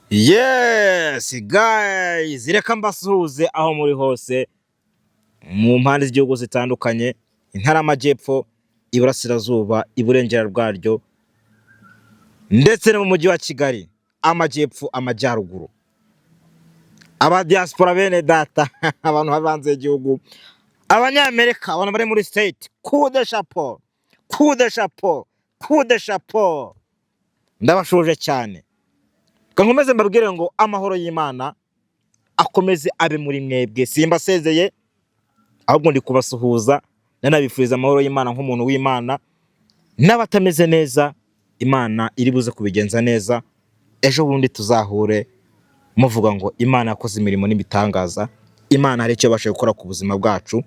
Yes guys, reka mbasuhuze aho muri hose mu mpande z'igihugu zitandukanye, intara y'amajyepfo, iburasirazuba, iburengera bwaryo, ndetse no mu mujyi wa Kigali, amajyepfo, amajyaruguru. Aba diaspora, bene data, abantu baba hanze y'igihugu, abanyamerika, abantu bari muri state, coup de chapeau, coup de chapeau, coup de chapeau. Ndabashuje cyane. Reka nkomeze mbabwire ngo amahoro y'Imana akomeze abe muri mwebwe. Simbasezeye, ahubwo ndi kubasuhuza, nanabifuriza amahoro y'Imana nk'umuntu w'Imana. N'abatameze neza, Imana iri buze kubigenza neza. Ejo bundi tuzahure muvuga ngo Imana yakoze imirimo n'ibitangaza, Imana hari icyo yabashije gukora ku buzima bwacu,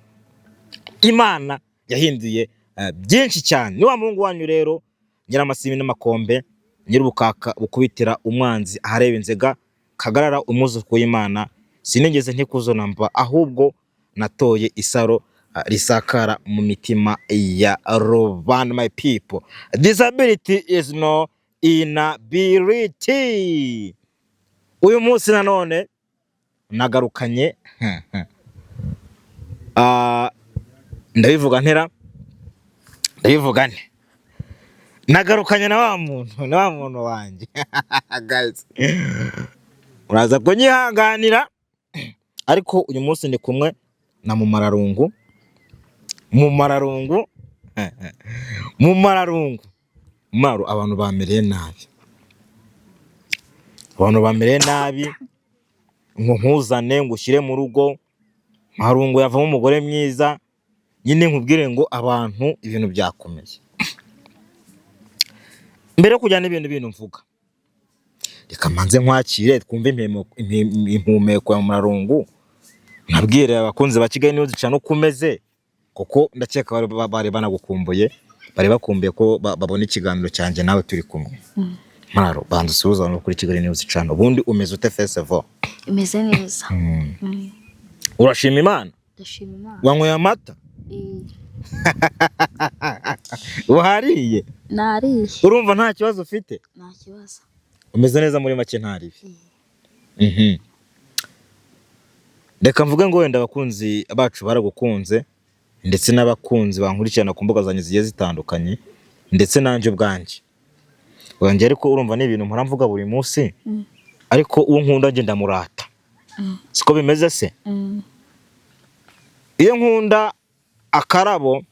Imana yahinduye byinshi cyane. Ni wa muhungu wanyu rero, Nyiramasimi n'Amakombe, nyir'ubukaka bukubitira umwanzi ahareba inzega, Kagarara, umwuzukuru w'Imana. Sinigeze ntikuzo namba, ahubwo natoye isaro risakara mu mitima ya rubanda. My people, disability is no inability. Uyu munsi nanone nagarukanye, ndabivuga ntera, ndabivuga nte, nagarukanye na wa muntu wanjye. Guys, uraza kunyihanganira, ariko uyu munsi ndi kumwe na Mumararungu. Mumararungu, Mumararungu, Mumaru, abantu bamereye nabi, abantu bamereye nabi ngo nkuzane ngo ushyire mu rugo. Marungu yavamo umugore mwiza nyine. Nkubwire ngo abantu ibintu byakomeye. Mbere yo kujyana n'ibintu bintu mvuga, reka mbanze nkwakire, twumve impumeko ya Murarungu. Nabwire abakunzi ba Kigali News Channel uko umeze, kuko ndakeka bari banagukumbuye, bari bakumbuye ko babona ikiganiro cyanjye nawe turi kumwe. Muraro, banza usuhuze abantu kuri Kigali News Channel. Ubundi umeze ute, first of all? Imeze neza. Urashima Imana? Ndashima Imana. Wanyweye amata? Eh. Wariye? Nariye. Urumva nta kibazo ufite? Nta kibazo. Umeze neza muri make, nta ribi. Reka mvuge ngo wenda abakunzi bacu baragukunze, ndetse n'abakunzi bankurikirana ku mbuga zanjye zigiye zitandukanye, ndetse nanjye ubwanjye wanjye. Ariko urumva ni ibintu mpora mvuga buri munsi, ariko uwo nkunda njye ndamurata, siko bimeze se? Mm. Iyo nkunda akarabo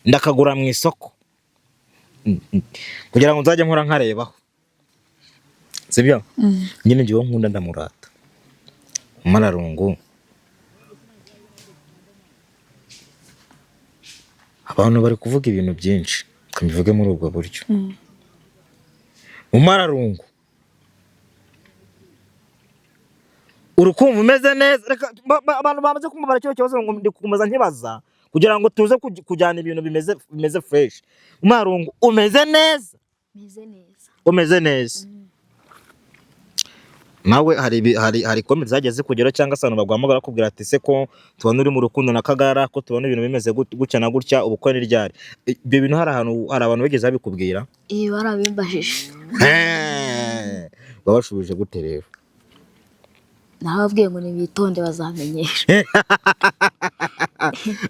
ndakagura mu isoko kugira ngo nzajye nkora nkarebaho, sibyo? Mm. Nyine njye uwo nkunda ndamurata. Mararungu, abantu bari kuvuga ibintu byinshi, reka mbivuge muri ubwo buryo. Mumararungu, urukumva umeze neza? Reka abantu bamaze kumubara kino kibazo ngo ndi gukomeza nkibaza kugira ngo tuze kujyana ibintu bimeze fresh. Mumararungu, umeze neza? Meze neza. Umeze neza. Nawe hari comment zagiye zikugeraho, cyangwa se abantu baguhamagara bakubwira ati: "Se ko tubona uri mu rukundo na Kagara, ko tubona ibintu bimeze gutya na gutya, ubukwe ni ryari?" Ibyo bintu hari ahantu hari abantu bigeze babikubwira? Eh, barabimbajije. Wabashubije gute rero? Nababwiye ngo nibitonde, bazamenyesha.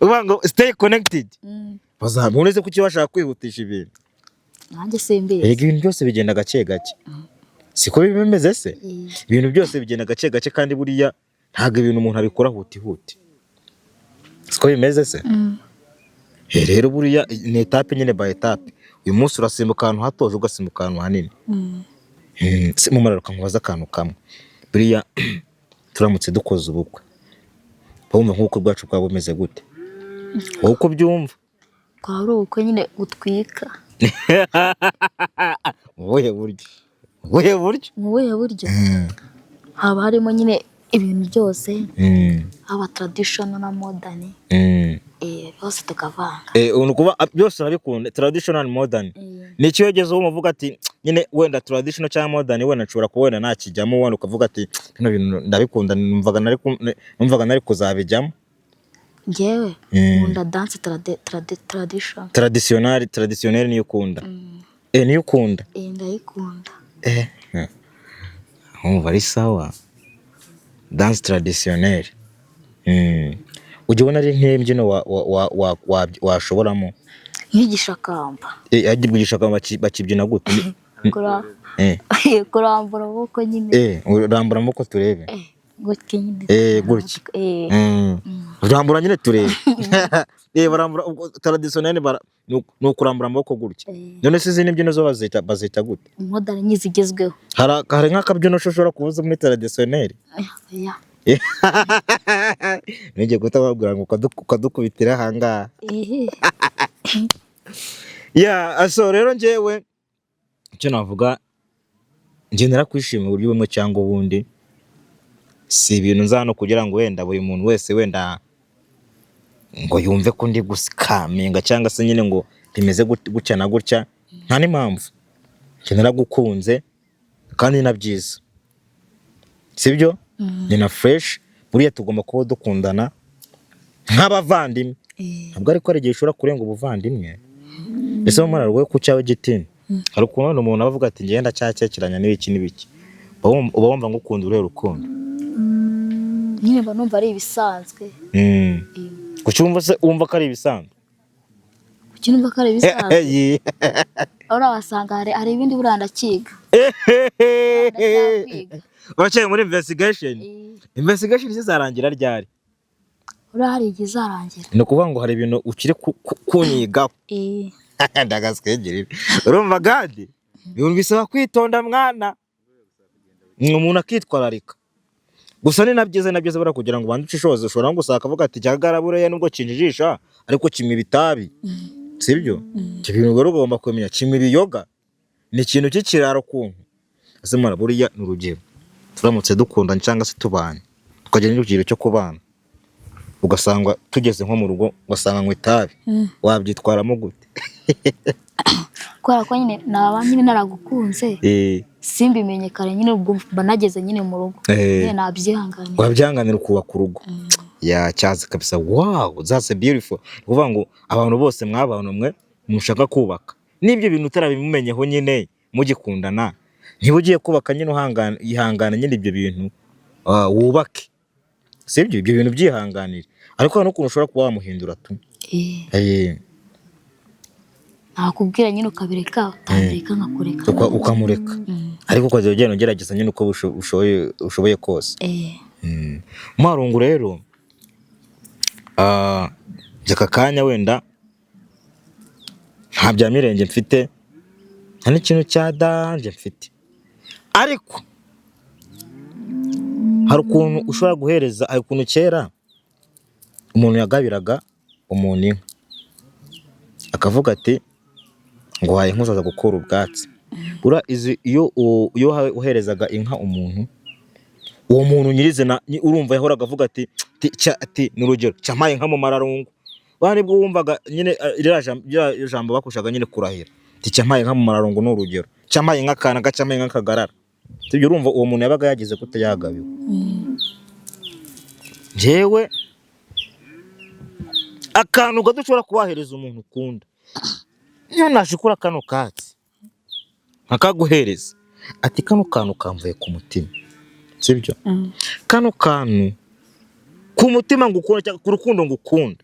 Uvuga ngo stay connected. Mm. Bazabona kuki bashaka kwihutisha ibintu? Nanjye simbizi. Erega ibintu byose bigenda gake gake, siko biba bimeze se? Eh. Ibintu byose bigenda gake gake, kandi buriya ntabwo ibintu umuntu abikora huti huti, siko bimeze se? Mm. Eh, rero buriya ni étape nyine by étape. Uyu munsi urasimbuka ahantu hato, ejo ugasimbuka ahantu hanini. Se mumararuka, nkubaze akantu kamwe. Buriya turamutse dukoze ubukwe, wumva nk'ubukwe bwacu bwaba bumeze gute, wowe uko ubyumva? Kwa ari ubukwe nyine butwika. Mu buhe buryo? Mu buhe buryo? Mu buhe buryo? Haba harimo nyine ibintu byose, haba traditional na modern. Eh, byose tukavanga. Eh, ni ukuvuga byose urabikunda, traditional and modern? Eh. Ni iki wigeze wumva uvuga ati nyine wenda traditional cyangwa modern wenda nshobora kuba wenda nakijyamo, wenda ukavuga ati bino bintu ndabikunda, numvaga nari kuzabijyamo? Njyewe nkunda dance tradition. Traditionnel niyo ukunda? Eh, niyo ukunda? Eh, ndayikunda. Eh. Nkumva ari sawa, danse traditionnelle. Ujya ubona ari nk'imbyino washoboramo? Nk'igishakamba. Igishakamba bakibyina gute? Kurambura amaboko nyine. Urambura amaboko turebe. Gutya nyine. Gutya. Urambura nyine turebe. Barambura ubwo traditionnelle, ni ukurambura amaboko gutya. None se izindi mbyino zo bazita gute? Modern nyine zigezweho. Hari nk'akabyino ushobora kubuza muri traditionnelle? Oya. Ngiye guhita babwira ngo ukadukubitira ahangaha. Ya, so rero njyewe icyo navuga, njye narakwishimiye uburyo bumwe cyangwa ubundi. Si ibintu nza hano kugira ngo wenda buri muntu wese wenda ngo yumve ko ndi gusikaminga cyangwa se nyine ngo bimeze gutya na gutya, nta n'impamvu. Njye naragukunze kandi ni na byiza, sibyo? Ni na fresh. Buriya tugomba kuba dukundana nk'abavandimwe. Ntabwo ariko hari igihe ushobora kurenga ubuvandimwe. Ese mara rwe ku cyawe giti, hari ukuntu wenda umuntu aba avuga ati ngenda cyacyekeranya n'ibiki n'ibiki, uba wumva ngo ukunda uruhe rukundo? Nyine mba numva ari ibisanzwe. Kuki wumva se wumva ko ari ibisanzwe? Kuki numva ko ari ibisanzwe? Uriya wasanga hari ibindi buriya ndakiga. Ndacyakwiga. Uracyari muri investigation? Investigation zizarangira ryari? Uriya hari igihe izarangira. Ni ukuvuga ngo hari ibintu ukiri kunyigaho. Ndagaswegerera. Urumva gadi, ibintu bisaba kwitonda mwana, ni umuntu akitwararika. Gusa ni na byiza, na byiza buriya kugira ngo ubanze ushishoze. Ushobora no gusaka avuga ati cyagara buriya nubwo kinjijisha ariko kinywa ibitabi, sibyo? Ibyo bintu rero ugomba kumenya, kinywa ibiyoga, ni ikintu cy'ikiraro ukuntu. Ese mwana, buriya ni urugero, turamutse dukundanye cyangwa se tubanye tukagera n'ikigero cyo kubana, ugasanga tugeze nko mu rugo ugasanga nywa itabi, wabyitwaramo gute? Kubera ko nyine naba nyine naragukunze, simbimenye kare nyine, ubwo mba nageze nyine mu rugo, nyine nabyihanganira. Wabyihanganira ukubaka urugo? Ya, cyazi kabisa. Wow, that's beautiful. Ni ukuvuga ngo abantu bose mwabana mwe mushaka kubaka, n'ibyo bintu utarabimumenyeho nyine mugikundana, niba ugiye kubaka nyine uhangana, ihangana nyine ibyo bintu, wubake, sibyo? Ibyo bintu byihanganire, ariko hari n'ukuntu ushobora kuba wamuhindura tu. Nakubwira nyine ukabireka, utabireka nkakureka. Ukamureka, ariko ukajya ugenda ugerageza nyine uko ushoboye kose. Marungu rero, njye aka kanya wenda nta bya mirenge mfite, nta n'ikintu cya danger mfite, ariko hari ukuntu ushobora guhereza, hari ukuntu kera umuntu yagabiraga umuntu inka akavuga ati ngo waye inka uzaza gukura ubwatsi. Buriya izi iyo uherezaga inka umuntu, uwo muntu nyirizina urumva yahoraga avuga ati ati ni urugero cyampaye inka mu mararungu. Buriya nibwo wumvaga nyine, ririya jambo bakoreshaga nyine kurahira, ati cyampaye inka mu mararungu, ni urugero cyampaye inka kanaka, cyampaye inka kagarara. Sibyo? Urumva uwo muntu yabaga yagize gute? Yagabiwe. Njyewe akantu gato ushobora kubahereza umuntu ukunda, niyo nashikura kano katsi nkakaguhereza, ati kano kantu kamvuye ku mutima, sibyo? Kano kantu ku mutima ngukunda, cyangwa ku rukundo ngukunda,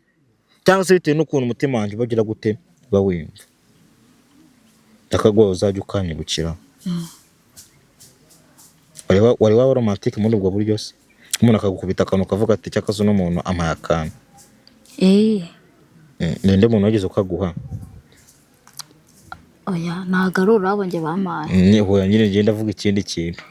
cyangwa se bitewe n'ukuntu umutima wanjye ubagira gute, uba wiyumva, ndakaguha uzajya ukanyibukira. Wari waba romantique muri ubwo buryo se, umuntu akagukubita akantu ukavuga ati cyakaze uno muntu ampaye akantu? Ninde muntu wigeze ukaguha? Oya, ntabwo ari ururabo njye bampaye. Ni hoya nyine ngenda avuga ikindi kintu.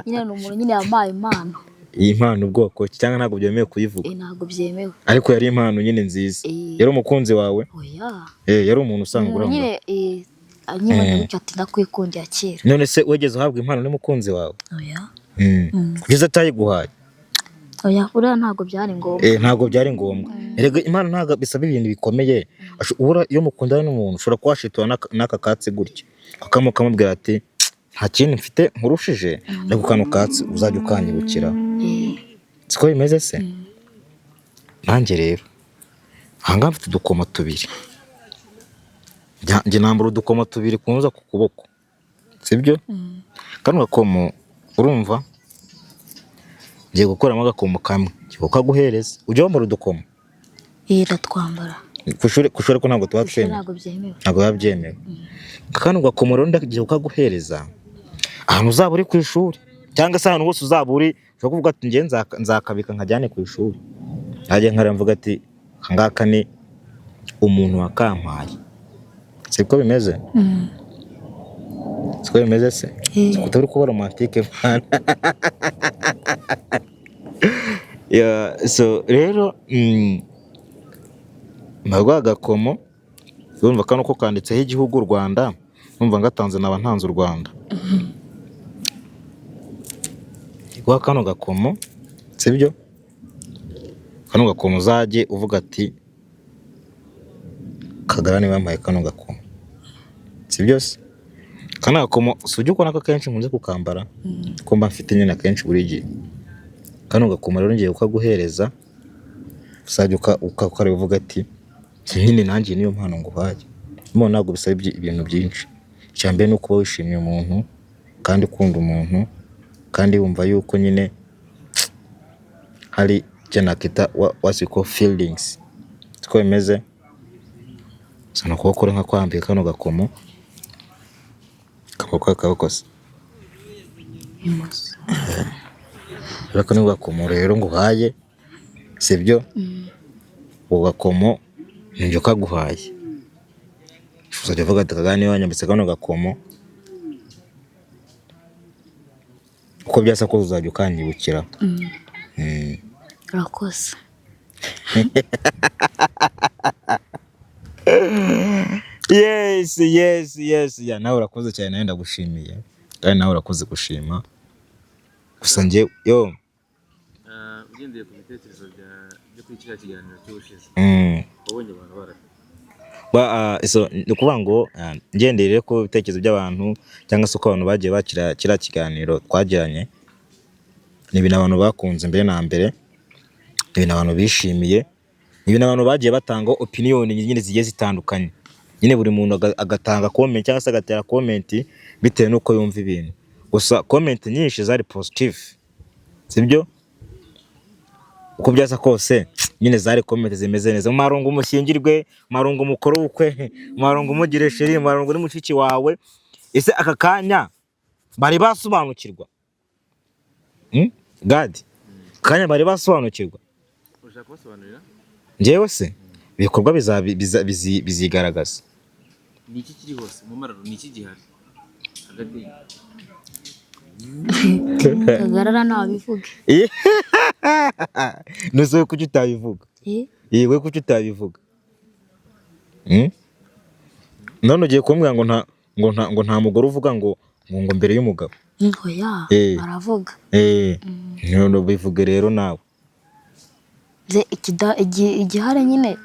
Nyine ni umuntu nyine yampaye impano. Iyi mpano ubwoko ki, cyangwa ntabwo byemewe kuyivuga? Ntabwo byemewe. Ariko yari impano nyine nziza. Yari umukunzi wawe? Oya. Yari umuntu usanzwe umuntu urangwa. Nyine nyine gutyo ati ndakwikundira kera. None se wigeze uhabwa impano n'umukunzi wawe? Oya. Kugeza atayiguhaye? Oya, buriya ntabwo byari ngombwa. Ntabwo byari ngombwa. Erega impano ntabwo bisaba ibintu bikomeye. Ubura iyo mukundana n'umuntu ushobora kuhashitura n'aka katsi gutya, ukamubwira ati nta kintu mfite nkurushije, ariko kano katsi uzajya ukanyibukira. Siko bimeze se? Nanjye rero ahangaha mfite udukomo tubiri. Njye nambara udukomo tubiri kunza ku kuboko. Sibyo? Kano gakomo, urumva, ngiye gukuramo agakomo kamwe, ngiye kukaguhereza. Ujya wambara udukomo? Iratwambara. Ku ishuri ko ntabwo tuba Ku ishuri twemewe. Ntabwo byemewe. Ntabwo biba byemewe. Kano gakomo rero ndagiye kukaguhereza, ahantu uzaba uri ku ishuri cyangwa se ahantu hose uzaba uri, ushobora kuvuga ati: "Njye nzakabika nkajyane ku ishuri." Najya nkareba mvuga ati: "Aka ngaka ni umuntu wakampaye." Siko bimeze? Siko bimeze se? Eh. Utari kuba romantique, mwana. Yeah, so rero rwa gakomo, urumva kano ko kanditseho igihugu u Rwanda, numva ngatanze naba ntanze u Rwanda. Guha kano gakomo, sibyo? Kano gakomo uzajye uvuga ati: "Kagara niba yampaye kano gakomo." Sibyo se? Kano gakomo si ujya ubona ko akenshi nkunze kukambara, ko mba mfite nyine akenshi buri gihe. Kano gakomo rero ngiye kukaguhereza, uzajya ukareba uvuga ati: "Nyine nanjye niyo mpano nguhaye." Mo ntabwo bisaba ibintu byinshi. Icya mbere ni ukuba wishimiye umuntu kandi ukunda umuntu kandi wumva yuko nyine hari icyo nakita what we call feelings. Siko bimeze? So ni ukuboko nka kwambika kano gakomo, akaboko akaboko se? Imoso. Rero kano gakomo rero nguhaye, sibyo? Uwo gakomo ni njye ukaguhaye. Uzajya uvuga ati: "Kagame niwe wanyambitse kano gakomo." Uko byasa kose uzajya ukanyibukira. Urakoze. Yes, yeah, nawe urakoze cyane, nawe ndagushimiye kandi nawe urakoze gushima. Gusa njye yo Ugendeye ku bitekerezo byo kuri kiriya kiganiro cy'ubushize, wabonye abantu bara So, ni ukuvuga ngo ngendeye rero ku bitekerezo by'abantu cyangwa se uko abantu bagiye bakira kiriya kiganiro twagiranye, ni ibintu abantu bakunze mbere na mbere, ni ibintu abantu bishimiye, ni ibintu abantu bagiye batanga opinion nyine zigiye zitandukanye. Nyine buri muntu agatanga comment cyangwa se agatera comment bitewe n'uko yumva ibintu. Gusa comment nyinshi zari positive, sibyo? Uko byasa kose nyine zari comment zimeze neza. Marungu mushyingirwe, Marungu mukore ubukwe, Marungu mugire chéri, Marungu ni mushiki wawe. Ese aka kanya bari basobanukirwa? Gadi, kanya bari basobanukirwa? Ushaka kubasobanurira? Njyewe se ibikorwa bizigaragaza. Ni iki kiri hose mu mararo? Ni iki gihari hagati? Kagarara ntabivuge. Nuse we kuki utabivuga? Eh? Yewe, kuki utabivuga? None ugiye kumbwira ngo nta mugore uvuga ngo mbere y'umugabo? Oya. Eh. Aravuga. Eh, none bivuge rero nawe. Nze igihari nyine,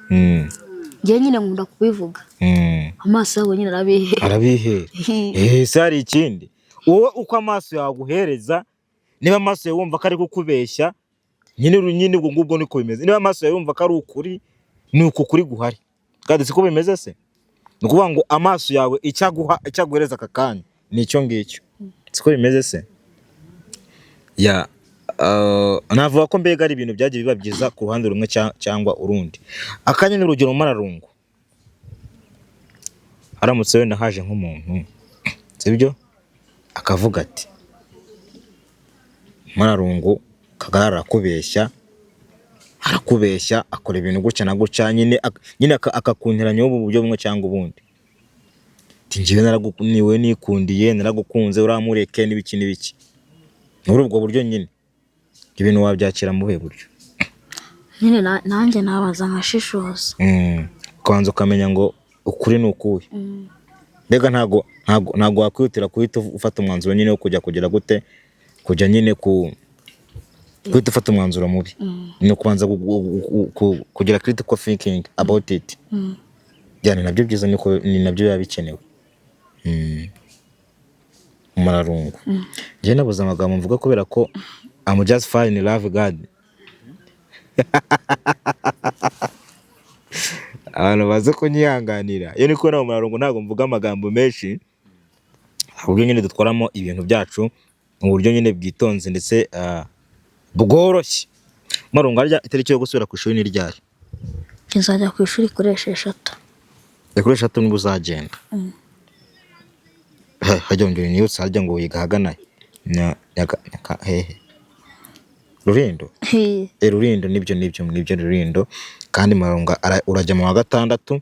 njyewe nyine nkunda kubivuga. Amaso yabo nyine arabihera. Arabihera. Eh, se hari ikindi? Wowe uko amaso yaguhereza, niba amaso yawe wumva ko ari kukubeshya nyine, nyine ubwo ngubwo niko bimeze. Niba amaso yawe yumva ko ari ukuri, ni uko kuri guhari. Kandi siko bimeze se? Ni ukuvuga ngo amaso yawe icyo aguha, icyo aguhereza aka kanya ni icyo ngicyo. Siko bimeze se? Ya, navuga ko mbega ari ibintu byagiye biba byiza ku ruhande rumwe cyangwa urundi. Akanya ni urugero, mararungu haramutse wenda haje nk'umuntu, sibyo, akavuga ati: "Mararungu Kagara arakubeshya, arakubeshya, akora ibintu gutya na gutya," nyine nyine akakunteranya mu buryo bumwe cyangwa ubundi, ati: "Njyewe niwe nikundiye, naragukunze, uramureke," n'ibiki n'ibiki muri ubwo buryo nyine. Ibintu wabyakira mu buhe buryo? Nyine nanjye nabaza nkashishoza. Ukabanza ukamenya ngo ukuri ni ukuhe. Mbega ntago wakwihutira guhita ufata umwanzuro nyine wo kujya kugira gute, kujya nyine ku guhita ufata umwanzuro mubi. Ni ukubanza kugira critical thinking about it. Yani nabyo byiza, niko ni nabyo biba bikenewe. Umurarungu, njyewe nabuze amagambo mvuga kubera ko I'm just fine in love God. Abantu baze kunyihanganira iyo ni kubona umurarungu, ntabwo mvuga amagambo menshi. Uburyo nyine dutwaramo ibintu byacu mu buryo nyine bwitonze ndetse bworoshye. Marungu, harya itariki yo gusubira ku ishuri ni ryari? Nzajya ku ishuri kuri 6. Kuri 6 nibwo uzagenda. Hajya ngo nibutse, harya ngo wiga ahagana hehe? Rulindo? Rulindo, nibyo nibyo nibyo, Rulindo. Kandi Marunga urajya mu wa 6,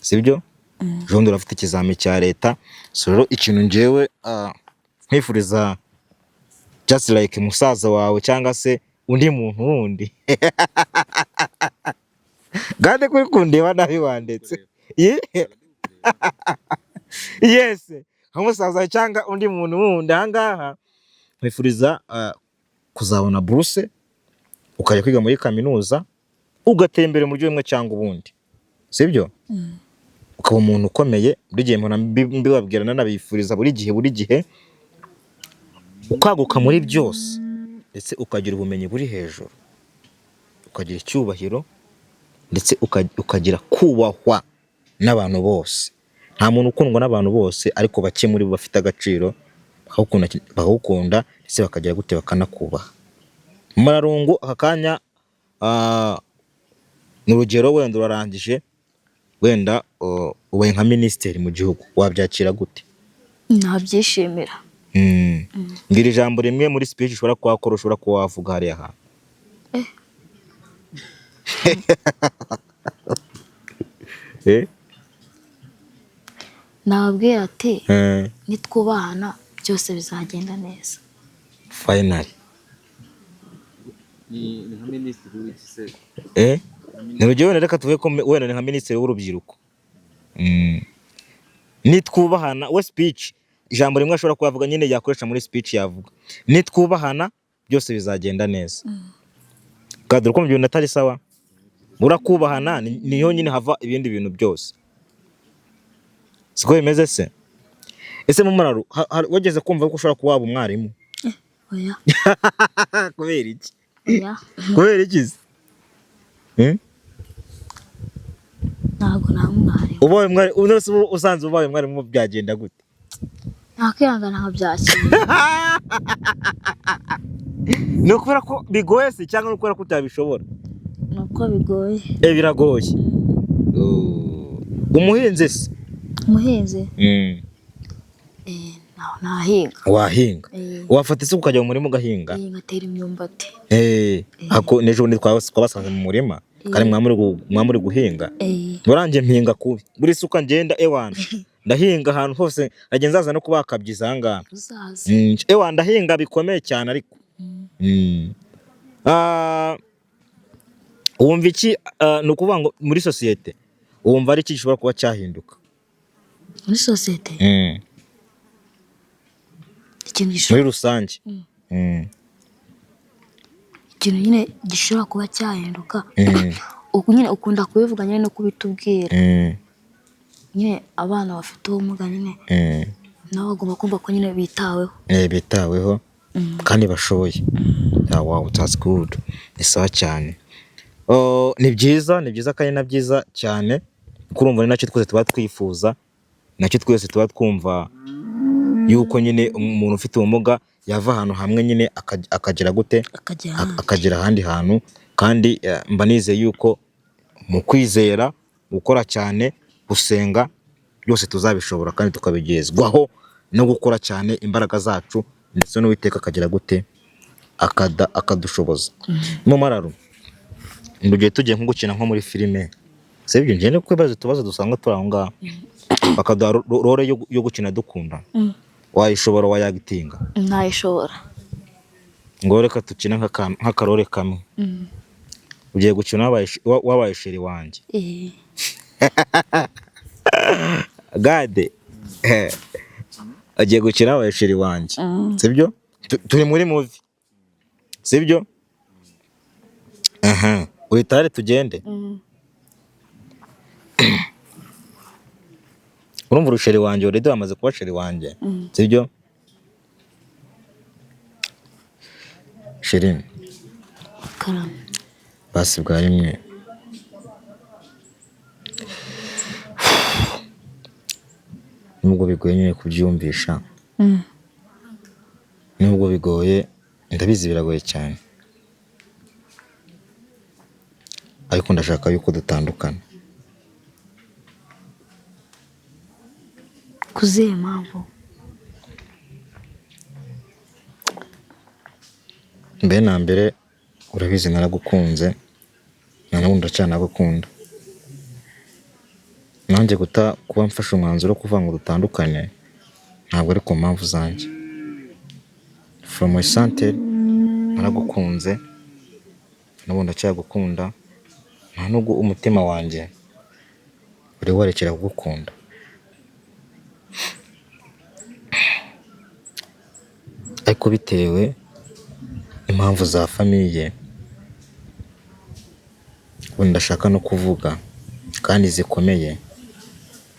sibyo? Ejo bundi urafite ikizami cya leta. So rero ikintu njyewe nkwifuriza, just like musaza wawe cyangwa se undi muntu wundi, kandi kuri kundeba nabi wandetse. Yes, nka musaza wawe cyangwa undi muntu wundi ahangaha, nkwifuriza kuzabona buruse, ukajya kwiga muri kaminuza, ugatera imbere mu buryo bumwe cyangwa ubundi, sibyo? Ukaba umuntu ukomeye. Buri gihe mpora mbibabwira, nanabifuriza buri gihe, buri gihe ukaguka muri byose, ndetse ukagira ubumenyi buri hejuru, ukagira icyubahiro, ndetse ukagira kubahwa n'abantu bose. Nta muntu ukundwa n'abantu bose, ariko bake muri bo bafite agaciro bakagukunda, ndetse bakagira gute, bakanakubaha. Mararungu, aka kanya ni urugero, wenda urarangije, wenda ubaye nka minisitiri mu gihugu, wabyakira gute? Nabyishimira. Mbwira ijambo rimwe muri speech ushobora kuba wakora, ushobora kuba wavuga hariya hantu. Eh? Nababwira ati nitwubahana byose bizagenda neza. Finally. Ni nka minisitiri w'iki se? Eh? Ni urugero, wenda reka tuvuge ko wenda ni nka minisitiri w'urubyiruko. Nitwubahana, we speech, ijambo rimwe ashobora kuba nyine yakoresha muri speech, yavuga nitwubahana byose bizagenda neza. Kadure uko ibintu atari sawa, urakubahana niho nyine hava ibindi bintu byose, siko bimeze se? Ese mu mararu wageze kumva ko ushobora kuba waba umwarimu? Oya. Kubera iki? Oya. Kubera iki se? Ntabwo naba umwarimu. Ubaye umwarimu, usanze ubaye umwarimu byagenda gute? Nakwihangana nkabyakira. Ni ukubera ko bigoye se, cyangwa ni ukubera ko utabishobora? Ni uko bigoye. Biragoye. Umuhinzi se? Umuhinzi? Nahinga. Wahinga? Wafata isuka ukajya mu murima ugahinga? Ngatera imyumbati. Ako n'ejo bundi twabasanze mu murima, kandi mwa muri guhinga. Burangiye mpinga kubi. Buri suka ngenda ewana. Ndahinga ahantu hose, nagiye nzaza no kubakabyiza aha ngaha. Uzaze. Ewana ndahinga bikomeye cyane ariko. Wumva iki, ni ukuvuga ngo muri sosiyete wumva ari iki gishobora kuba cyahinduka? Muri sosiyete? Ikintu Muri rusange. Ikintu nyine gishobora kuba cyahinduka, nyine ukunda kubivuga nyine no kubitubwira. Nyine abana bafite ubumuga nyine nabo bagomba kumva ko nyine bitaweho. Bitaweho kandi bashoboye. Wow, that's good. Ni sawa cyane. Oh, ni byiza, ni byiza kandi na byiza cyane. Kurumva ni nacyo twese tuba twifuza, nacyo twese tuba twumva yuko nyine umuntu ufite ubumuga yava ahantu hamwe nyine akagera gute, akagera ahandi hantu. Kandi mba nizeye yuko mu kwizera, gukora cyane, gusenga, byose tuzabishobora kandi tukabigezwaho no gukora cyane imbaraga zacu, ndetse n'Uwiteka akagira gute, akadushoboza. Mu mararo mu gihe tugiye nko gukina nko muri filime, sibyo? Njye no kwibaza utubazo dusanga turi aho ngaho, bakaduha role yo gukina dukunda, wayishobora? Wayagitinga? Ntayishobora. Ngo reka dukine nk'akarore kamwe. Ugiye gukina wabaye chéri wanjye. Gade, agiye gukina wabaye chéri wanjye, sibyo? Turi muri movie, sibyo? Aha uhita tugende. Urumva uru chéri wanjye, already wamaze kuba chéri wanjye, sibyo chéri? Karame. Basi bwa rimwe nubwo bigoye. bigoye nyine kubyiyumvisha. Nubwo bigoye, ndabizi biragoye cyane, ariko ndashaka yuko dutandukana. Ku zihe mpamvu? Mbere na mbere urabizi naragukunze, na n'ubu ndacyanagukunda. Nanjye guta kuba mfashe umwanzuro wo kuvuga ngo dutandukane ntabwo ari ku mpamvu zanjye. From my center naragukunze, n'ubu ndacyagukunda, nta nubwo umutima wanjye uri warekera kugukunda. Ariko bitewe impamvu za famille, ubu ndashaka no kuvuga kandi zikomeye,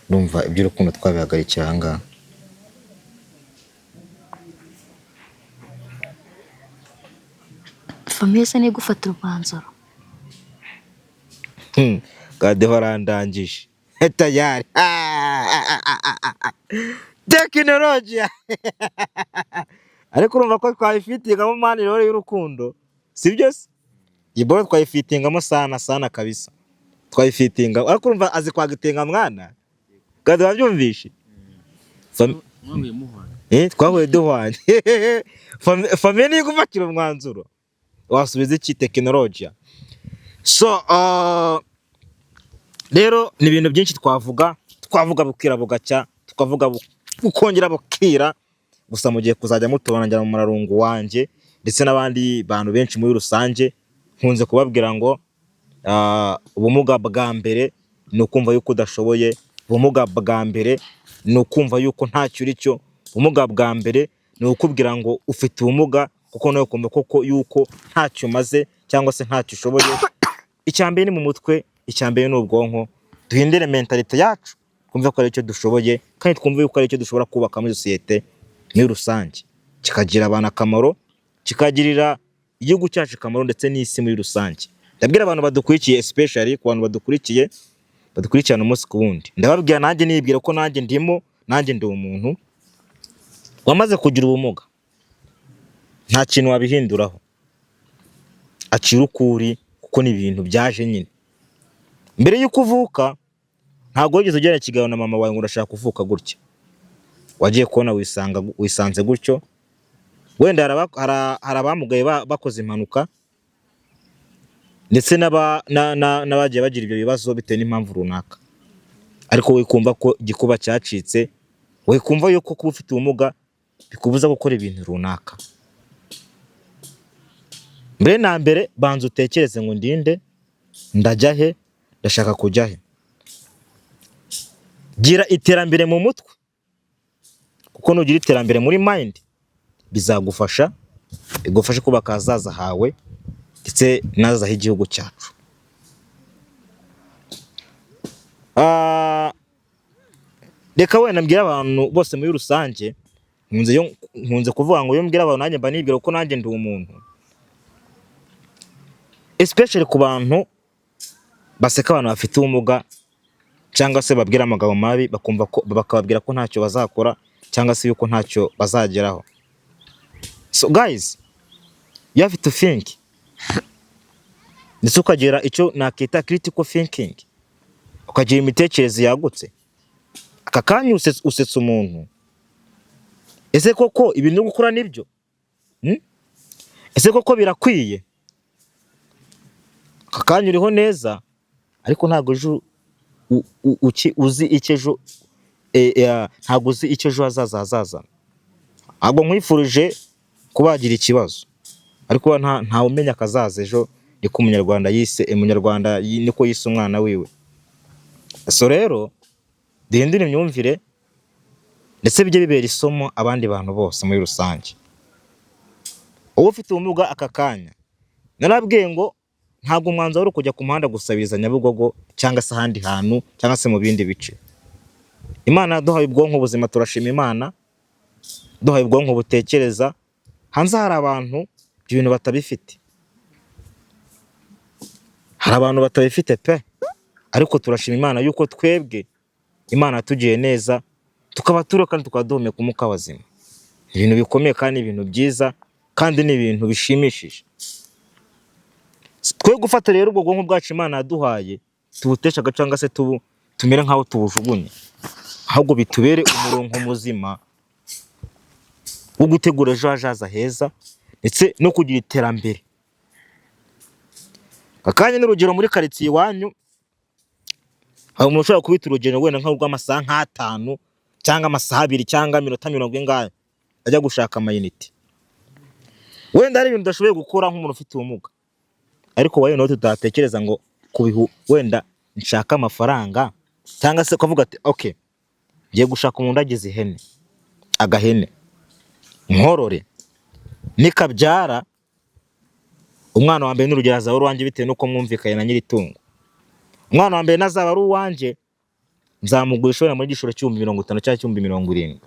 ndumva iby'urukundo twabihagarikira aha ngaha. Famille se niyo igufatira umwanzuro? Gade barandangije tayari tekinolojiya. Ariko urumva ko twayifitingamo man rero y'urukundo, sibyo se? Iyi boro twayifitingamo sana sana kabisa, twayifitinga. Ariko urumva azi kwagitinga mwana, Gade wabyumvishe? Mwahuye muhwanye. Twahuye duhwanye. Famille niyo igufatira umwanzuro, wasubiza iki? Tekinolojiya. So rero ni ibintu byinshi twavuga, twavuga bukira bugacya, tukavuga bukongera bukira. Gusa mugiye kuzajya mutubona njya mu murarungu wanjye ndetse n'abandi bantu benshi muri rusange. Nkunze kubabwira ngo ubumuga bwa mbere ni ukumva yuko udashoboye, ubumuga bwa mbere ni ukumva yuko ntacyo uri cyo, ubumuga bwa mbere ni ukubwira ngo ufite ubumuga kuko nawe ukumva koko yuko ntacyo umaze cyangwa se ntacyo ushoboye. Icya mbere ni mu mutwe, icya mbere ni ubwonko. Duhindure mentalité yacu, twumve ko ari icyo dushoboye kandi twumve yuko ari icyo dushobora kubaka muri sosiyete muri rusange, kikagirira abantu akamaro, kikagirira igihugu cyacu akamaro ndetse n'isi muri rusange. Ndabwira abantu badukurikiye, especially ku bantu badukurikiye badukurikirana umunsi ku wundi, ndababwira nanjye nibwira ko nanjye ndimo, nanjye ndi umuntu wamaze kugira ubumuga, nta kintu wabihinduraho, akira ukuri kuko ni ibintu byaje nyine. Mbere y'uko uvuka ntabwo wigeze ugirana ikiganiro na mama wawe ngo urashaka kuvuka gutya, wagiye kubona wisanga wisanze gutyo. Wenda hari abamugaye bakoze impanuka ndetse n'abagiye bagira ibyo bibazo bitewe n'impamvu runaka, ariko we kumva ko igikuba cyacitse, we kumva yuko kuba ufite ubumuga bikubuza gukora ibintu runaka. Mbere na mbere banza utekereze ngo ndinde, ndajya he, ndashaka kujya he. Gira iterambere mu mutwe, kuko nugira iterambere muri mind bizagufasha, bigufashe kubaka ahazaza hawe ndetse n'ahazaza h'igihugu cyacu. Reka wenda mbwire abantu bose muri rusange, nkunze kuvuga ngo iyo mbwira abantu nanjye mba nibwira ko nanjye ndi umuntu, especially ku bantu baseka abantu bafite ubumuga cyangwa se babwira amagambo mabi, bakumva ko bakababwira ko ntacyo bazakora cyangwa se yuko ntacyo bazageraho. So guys, you have to think, ndetse ukagira icyo nakita critical thinking, ukagira imitekerereze yagutse. Aka kanya usetsa umuntu, ese koko ibintu uri gukora nibyo? Ese koko birakwiye? Aka kanya uriho neza, ariko ntabwo ejo uzi icyo ejo, ntabwo uzi icyo ejo hazaza hazazana. Ntabwo nkwifurije kuba wagira ikibazo, ariko ntawe umenya akazaza ejo, niko umunyarwanda yise, umunyarwanda niko yise umwana wiwe. So rero duhindure imyumvire ndetse bijye bibera isomo abandi bantu bose muri rusange. Wowe ufite ubumuga aka kanya, narabwiye ngo ntabwo umwanzuro wari ukujya ku muhanda gusabiriza Nyabugogo cyangwa se ahandi hantu cyangwa se mu bindi bice. Imana yaduhaye ubwonko buzima, turashima Imana, duhaye ubwonko butekereza. Hanze hari abantu ibyo bintu batabifite, hari abantu batabifite pe, ariko turashima Imana yuko twebwe Imana yatugiriye neza, Tukaba turiho kandi tukaba duhumeka umwuka w'abazima. Ibintu bikomeye kandi ibintu byiza kandi ni ibintu bishimishije. Twe gufata rero ubwo bwonko bwacu Imana yaduhaye tubutesha agaciro cyangwa se tumere nk'aho tubujugunye, ahubwo bitubere umurongo muzima wo gutegura ejo hazaza heza ndetse no kugira iterambere. Akanya n'urugero, muri karitsiye iwanyu hari umuntu ushobora kubita urugendo wenda nk'urw'amasaha nk'atanu cyangwa amasaha 2 cyangwa iminota mirongo ingahe ajya gushaka amayinite. Wenda hari ibintu udashoboye gukora nk'umuntu ufite ubumuga, ariko wowe nawe tutatekereza ngo kubihu wenda nshaka amafaranga, cyangwa se ukavuga ati: "Okay, ngiye gushaka umuntu agize ihene, agahene nkorore, nikabyara umwana wa mbere, n'urugero, azaba ari uwanjye bitewe n'uko mwumvikanye na nyir'itungo. Umwana wa mbere nazaba ari uwanjye, nzamugurisha wenda muri gishoro 50,000 cyangwa 70,000.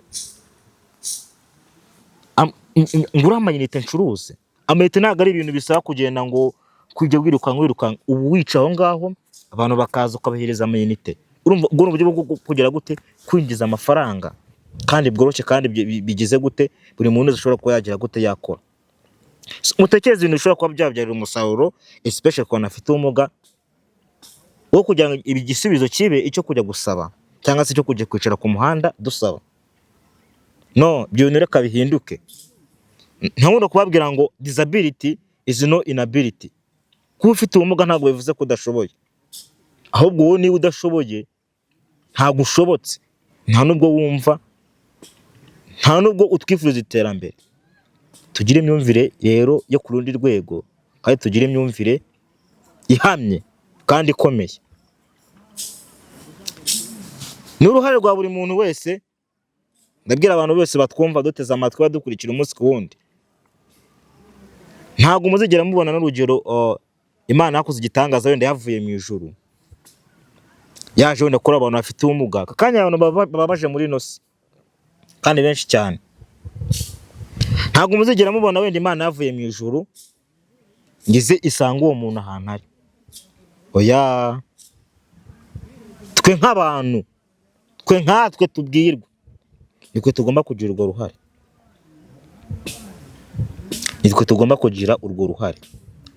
Ngure amayinite ncuruze." Amayinite ntabwo ari ibintu bisaba kugenda ngo kujya wirukanka wirukanka. Ubu wica aho ngaho, abantu bakaza ukabahereza amayinite. Urumva ubwo ni uburyo bwo kugira gute? Kwinjiza amafaranga kandi bworoshye kandi bigize gute? Buri muntu wese ashobora kuba yagira gute? Yakora. So, mutekereze ibintu bishobora kuba byabyarira umusaruro, especially ku bantu bafite ubumuga, wo kugira ngo ibi igisubizo kibe icyo kujya gusaba cyangwa se icyo kujya kwicara ku muhanda dusaba. No ibyo bintu reka bihinduke. Ntabwo kubabwira ngo disability is no inability. Kuba ufite ubumuga ntabwo bivuze ko udashoboye, ahubwo wowe niba udashoboye, ntabwo ushobotse, nta nubwo wumva, nta nubwo utwifuriza iterambere. Tugire imyumvire rero yo ku rundi rwego kandi tugire imyumvire ihamye kandi ikomeye. Ni uruhare rwa buri muntu wese. Ndabwira abantu bose batwumva, duteze amatwi, badukurikira umunsi ku wundi: ntabwo muzigera mubona n'urugero Imana yakoze igitangaza wenda yavuye mu ijuru yaje wenda kuri abantu bafite ubumuga. Aka kanya abantu baba baje muri ino si kandi benshi cyane. Ntabwo muzigera mubona wenda Imana yavuye mu ijuru ngo ize isange uwo muntu ahantu ari. Oya, twe nk'abantu, twe nkatwe tubwirwa, nitwe tugomba kugira urwo ruhare, nitwe tugomba kugira urwo ruhare.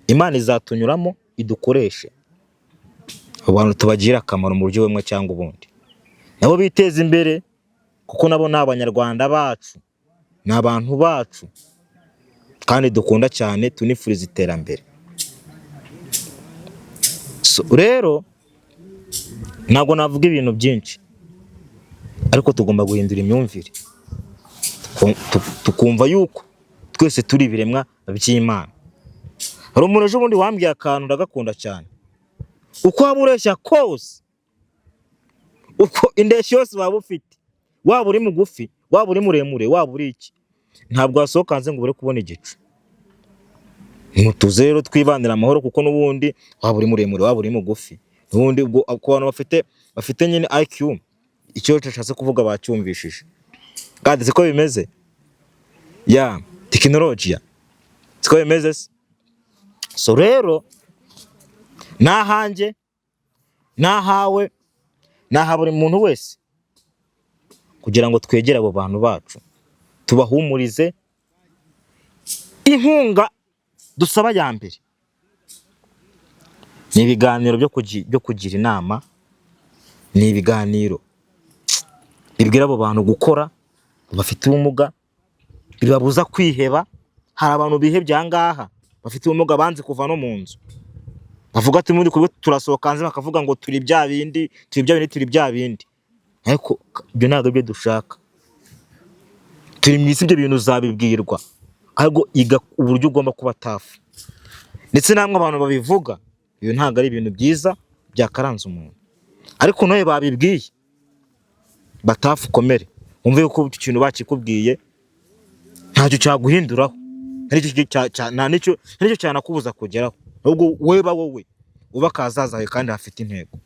Imana izatunyuramo idukoreshe, abo bantu tubagirire akamaro mu buryo bumwe cyangwa ubundi, nabo biteze imbere, kuko nabo ni Abanyarwanda bacu, ni abantu bacu kandi dukunda cyane, tunifuriza iterambere. So, rero ntabwo navuga ibintu byinshi, ariko tugomba guhindura imyumvire, tukumva yuko twese turi ibiremwa by'Imana. Hari umuntu ejo bundi wambwiye akantu ndagakunda cyane: uko waba ureshya kose, uko indeshyo yose waba ufite, waba uri mugufi, waba uri muremure, waba uri iki, ntabwo wasohoka hanze ngo ubure kubona igicu. Mutuze rero twibanire amahoro, kuko n'ubundi waba uri muremure, waba uri mugufi, n'ubundi ubwo ku bantu bafite nyine IQ, icyo nshatse kuvuga bacyumvishije, kandi siko bimeze ya tekinolojiya, siko bimeze se? So rero n'ahanjye, n'ahawe, n'aha buri muntu wese, kugira ngo twegere abo bantu bacu tubahumurize. Inkunga dusaba ya mbere ni ibiganiro byo kugira inama, ni ibiganiro bibwira abo bantu gukora bafite ubumuga, bibabuza kwiheba. Hari abantu bihebye aha ngaha bafite ubumuga, banze kuva no mu nzu, bavuga ati: "Muri kumwe turasohoka hanze bakavuga ngo turi bya bindi, turi bya bindi, turi bya bindi." Ariko ibyo ntabwo aribyo dushaka. Turi mu isi, ibyo bintu uzabibwirwa, ahubwo iga uburyo ugomba kuba tough. Ndetse namwe abantu babivuga, ibyo ntabwo ari ibintu byiza byakaranze umuntu, ariko nawe babibwiye ba tough, ukomere, wumve yuko icyo kintu bakikubwiye ntacyo cyaguhinduraho, nta n'icyo cyanakubuza kugeraho. Ahubwo weba wowe ubaka ahazaza hawe kandi hafite intego.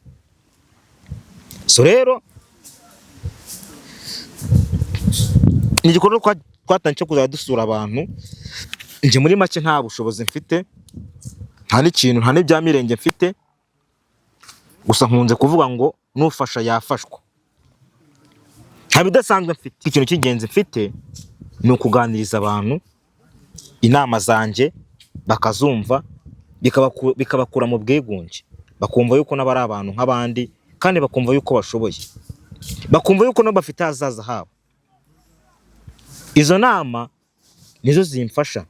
So rero ni igikorwa twatangiye cyo kuzajya dusura abantu. Njye muri make nta bushobozi mfite, nta n'ikintu, nta n'ibya mirenge mfite, gusa nkunze kuvuga ngo nufasha yafashwa. Ntabwo nshaka kuvuga ngo nshaka amafaranga, Nta bidasanzwe mfite. Ikintu cy'ingenzi mfite ni ukuganiriza abantu inama zanjye bakazumva, bikabakura mu bwigunge, bakumva yuko nabo ari abantu nk'abandi, kandi bakumva yuko bashoboye, bakumva yuko nabo bafite ahazaza habo. Izo nama nizo zimfasha,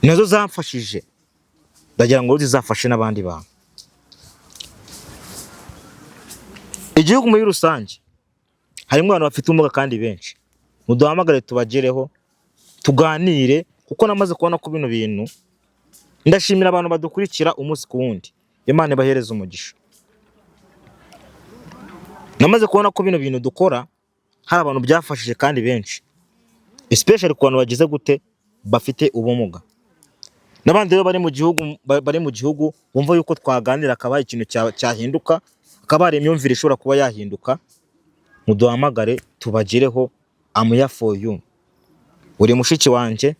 nazo zamfashije, ndagira ngo zizafashe n'abandi bantu. Igihugu muri rusange harimo abantu bafite ubumuga kandi benshi, muduhamagare tubagereho tuganire, kuko namaze kubona ko bino bintu, ndashimira abantu badukurikira umunsi ku wundi, Imana ibahereze umugisha. Namaze kubona ko bino bintu dukora hari abantu byafashije kandi benshi, especially ku bantu bagize gute, bafite ubumuga, n'abandi rero bari mu gihugu bumva yuko twaganira akaba ikintu cyahinduka, hakaba hari imyumvire ishobora kuba yahinduka, muduhamagare tubagereho. I'm here for you. Uri mushiki wanjye,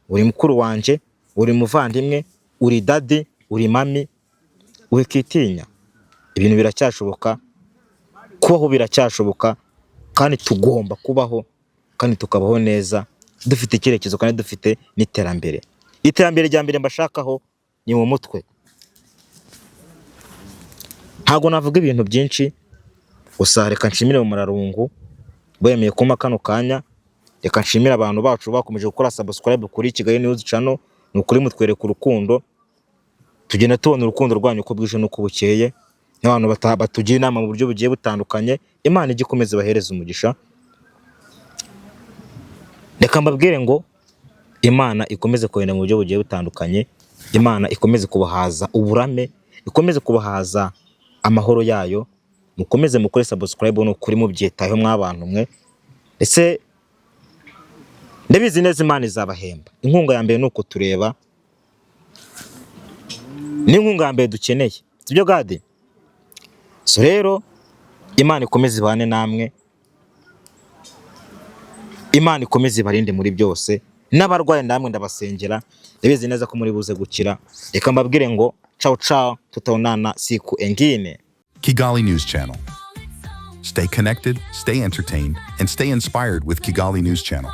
uri mukuru wanjye, uri muvandimwe, uri daddy, uri mummy, wikitinya, ibintu biracyashoboka, kubaho biracyashoboka, kandi tugomba kubaho kandi tukabaho neza, dufite icyerekezo kandi dufite n'iterambere. Iterambere rya mbere mbashakaho ni mu mutwe. Ntabwo navuga ibintu byinshi, gusa reka nshimire mu murarungu wemeye kumpa kano kanya. Reka nshimire abantu bacu bakomeje gukora subscribe kuri Kigali News Channel. Ni ukuri mutwereka urukundo, tugenda tubona urukundo rwanyu uko bwije n'uko bukeye, n'abantu batugira inama mu buryo bugiye butandukanye. Imana ijye ikomeza ibahereze umugisha. Reka mbabwire ngo Imana ikomeze kurinda mu buryo bugiye butandukanye, Imana ikomeze kubahaza uburame, ikomeze kubahaza amahoro yayo. Mukomeze mukore subscribe, ni ukuri mubyitayeho mw'abantu mwe, ndetse ndabizi neza Imana izabahemba. Inkunga ya mbere ni ukutureba, ni inkunga ya mbere dukeneye, sibyo gadi? So rero Imana ikomeze ibane namwe, Imana ikomeze ibarinde muri byose, n'abarwayi namwe ndabasengera, ndabizi neza ko muri buze gukira. Reka mbabwire ngo ciao ciao, tutaonana siku engine. Kigali News Channel. Stay connected, stay entertained, and stay inspired with Kigali News Channel.